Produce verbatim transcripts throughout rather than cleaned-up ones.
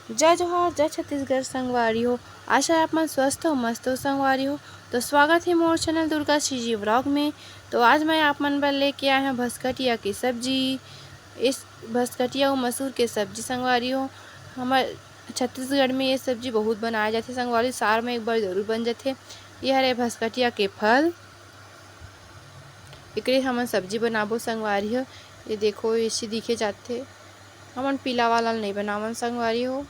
जय जोहार, जय छत्तीसगढ़ संगवारी हो। आशा है आप मन स्वस्थ हो, मस्त हो संगवारी हो। तो स्वागत है मोर चैनल दुर्गा सीजी व्लॉग में। तो आज मैं आप मन बर लेके आए हंव भसकटिया के सब्जी। इस भसकटिया अउ मसूर के सब्जी संगवारी हो। हमर छत्तीसगढ़ में ये सब्जी बहुत बनाए जाथे संगवारी, साल में एक बार जरूर बन जाथे। ये हरे भसकटिया के फल, एकरे हमन सब्जी बनाबो संगवारी हो। ये देखो, ऐसे दिखे जाथे। हमन पीला वाला नहीं बनावन संगवारी हो,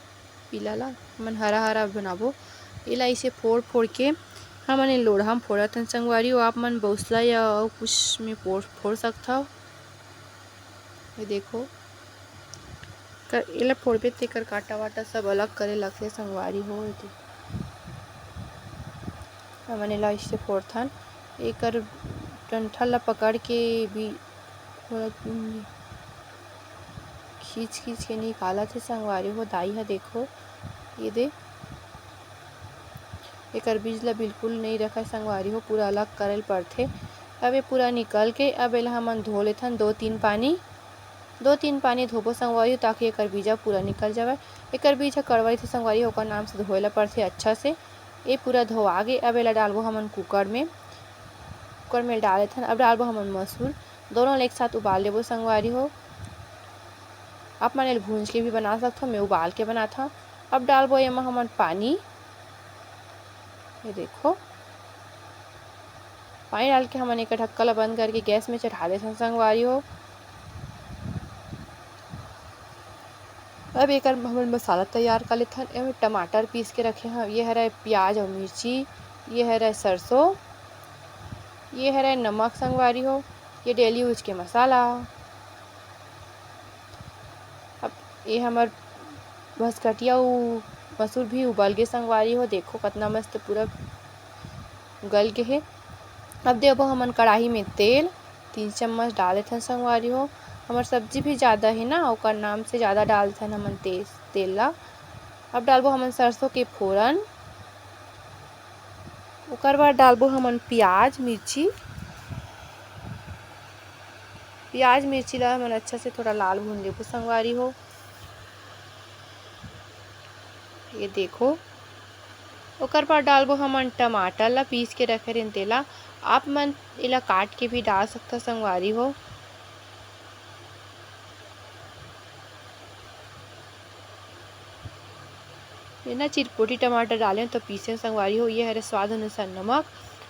पीला ला हमन हरा हरा बनाबो। एला ऐसे फोड़ फोड़ के हमन ए लोढ़ा में फोड़त हन संगवारी हो। आप मन बौसला या अउ कुछ में फोड़, फोड़ सकथव। ये देखो, कर, एला फोड़बे तेकर कांटा वाटा सब अलग करे लगथे संगवारी हो। एती हमन एला ऐसे फोड़थन, एकर डंठल ला पकड़ के भी थोड़ा खींच खींच के निकालत हे संगवारी हो दाई ह। देखो, ये दे, एकर बीज ला बिल्कुल नहीं रखय संगवारी हो, पूरा अलग करे ल पड़थे। अब ये पूरा निकल के अब एला हमन धो लेथन दो तीन पानी, दो तीन पानी धोबो संगवारी हो, ताकि एकर बीजा पूरा निकल जावय। एकर बीज ह कड़वा रहिथे संगवारी हो, ओकर नाम से धोए ला पड़थे अच्छा से। ये पूरा धोआ गे, अब एला डालबो हमन कुकर में, कुकर में डाल देथन। अब डालबो हमन मसूर, दोनों ला एक साथ उबाल लेबो संगवारी हो। आप मन एला भूंज के भी बना सकथव, मैं उबाल के बनाथव। अब डालबो एमा हमन पानी, ये देखो, पानी डाल के हमन एकर ढक्कन ला बंद करके गैस में चढ़ा देथन संगवारी हो। अब एकर हमन मसाला तैयार कर लेथन। एमे टमाटर पीस के रखे हव, ये हरय प्याज अउ मिर्ची, ये हरय सरसों, ये हरय नमक संगवारी हो, ये डेली यूज के मसाला। अब ये हमर भसकटिया अउ मसूर भी उबल गे संगवारी हो। देखो कतना मस्त पूरा गल गे हे। अब देबो हमन कढ़ाई में तेल, तीन चम्मच डाल देथन संगवारी हो। हमर सब्जी भी ज़्यादा हे ना, ओकर नाम से ज़्यादा डाल देथन हमन ते-, तेल ला। अब डालबो हमन सरसों के फोरन, ओकर बाद डालबो हमन प्याज मिर्ची। प्याज मिर्ची ला हमन अच्छा से थोड़ा लाल भून लेबो संगवारी हो। ये देखो, ओकर बाद डालबो हमन टमाटर ला पीस के रखे रहेन तेला। आप मन एला काट के भी डाल सकथव संगवारी हो। ये ना चिरपोटी टमाटर डालेन तो पीसेन संगवारी हो। ये हरे स्वाद अनुसार नमक,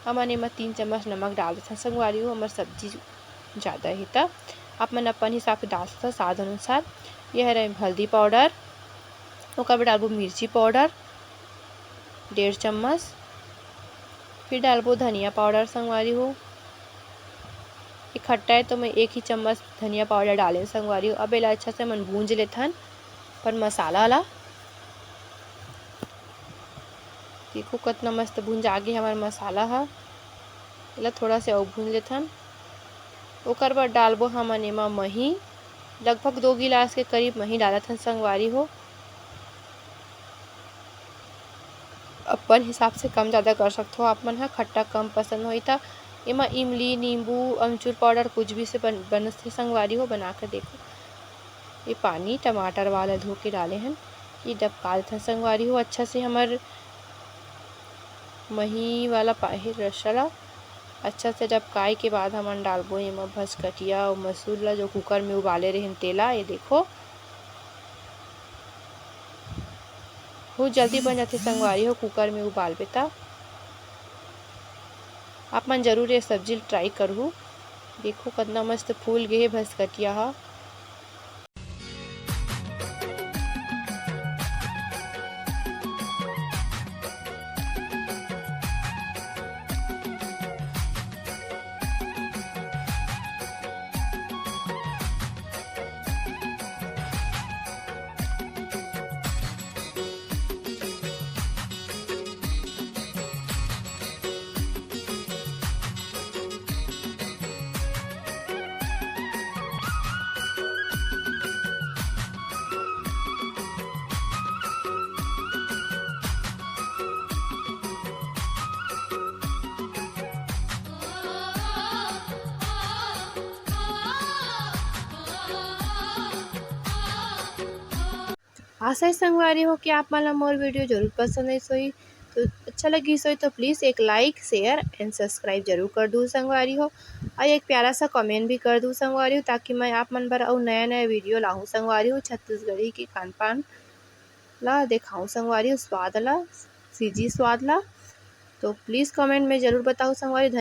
हमन एमा तीन चम्मच नमक डाल देथन संगवारी हो। हमर सब्जी ज़्यादा हे त आप मन अपन हिसाब से डाल सकथव स्वाद अनुसार। ये हरे हल्दी पाउडर, ओकर बाद डालबो मिर्ची पाउडर डेढ़ चम्मच, फिर डालबो धनिया पाउडर संगवारी हो। ये खट्टा हे तो मैं एक ही चम्मच धनिया पाउडर डालेन संगवारी हो। अब एला अच्छा से हमन भूंज लेथन अपन मसाला ला। देखो कतना मस्त भुंजा गे हमर मसाला ह। एला थोड़ा से अउ भून लेथन। ओकर बाद डालबो हमन एमा मही, लगभग दो गिलास के करीब मही डालत हन संगवारी हो। अपन हिसाब से कम ज़्यादा कर सकथो आप मन ह, खट्टा कम पसंद होही त एमा इमली, नींबू, अमचूर पाउडर कुछ भी से बन, बनथे संगवारी हो, बना के देखो। ये पानी टमाटर वाला धो के डाले हन, ये डबका देथन संगवारी हो अच्छा से हमर मही वाला पाही रसा ला। अच्छा से डबकाए के बाद हमन डालबो एमा भसकटिया अउ मसूर ला, जो कुकर में उबाले रहेन तेला। ये देखो, बहुत जल्दी बन जाथे संगवारी हो, कुकर में उबालबे त। आप मन जरूर ये सब्जी ल ट्राई करहू। देखो कतना मस्त फूल गे हे भसकटिया ह। आशा है संगवारी हो कि आप मन ला मोर video जरूर पसंद आइस होही। तो अच्छा लगिस होही तो please एक like, share and subscribe जरूर कर दू संगवारी हो, और एक प्यारा सा comment भी कर दू संगवारी हो, ताकि मैं आप मन बर अउ नया नया video लाहूँ संगवारी हो, छत्तीसगढ़ी के खान पान ला देखाऊँ संगवारी हो, स्वाद ला, CG स्वाद ला। तो please comment में जरूर बताओ संगवारी।